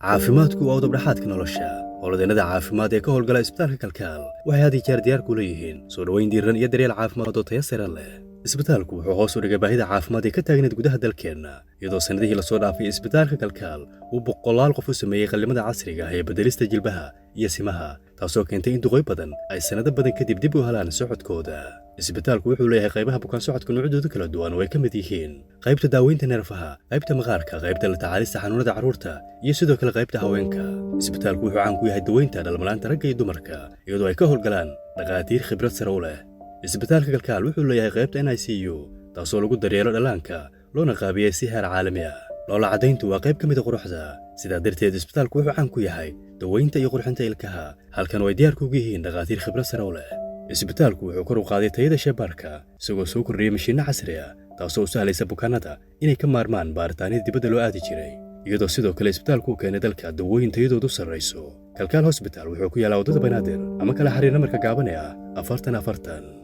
Caafimaadku waa udubdhaxaadka nolosha. Howlwadeennada caafimaad ee ka howlgala Isbitaalka Kalkaal waxay had iyo jeer diyaar ku leeyihiin soo dhoweyn diiran iyo daryeel caafimaad oo tayo sare leh. Isbitaalku wuxuu hoos u dhigay baahida caafimaad ee ka taagneed gudaha dalkeenna, iyadoo sannadihii lasoo dhaafay Isbitaalka Kalkaal uu boqolaal qof u sameeyey qallimada casriga ah ee beddelista jilbaha iyo simaha, taasoo keentay in duqoy badan ay sannado badan kadib dib u helaan socodkooda. Isbitaalku wuxuu leeyahay qaybaha bukaan socodka noocyadooda kala duwan oo ay ka mid yihiin qaybta daaweynta neerfaha, qaybta maqaarka, qaybta la tacaalista xanuunada carruurta iyo sidoo kale qaybta haweenka. Isbitaalku wuxuu caan ku yahay daweynta dhalmalaanta ragga iyo dumarka, iyadoo ay ka howlgalaan dhakhaatiir khibrad sare u leh. Isbitaalka Kalkaal wuxuu leeyahay qaybta NICU, taasoo lagu daryeelo dhallaanka loona qaabiyey si heer caalami ah. Loola caddayntu waa qayb ka mid a quruxda, sidaa darteed isbitaalku wuxuu caan ku yahay daweynta iyo qurxinta ilkaha, halkan oo ay diyaar kugu yihiin dhakhaatiir khibrad sare u leh. Isbitaalku wuxuu kor u qaaday tayada shaybaarka, isagoo soo kordhiyey mashiinno casri ah, taasoo u sahlaysa bukaanada inay ka maarmaan baaritaanada dibadda loo aadi jiray, iyadoo sidoo kale isbitaalku u keenay dalka dawooyin tayadoodu sarrayso. Kalkaal Hosbitaal wuxuu ku yaalaa waddada Banaadir, ama kala xiriir namarka gaaban ee ah 40 40.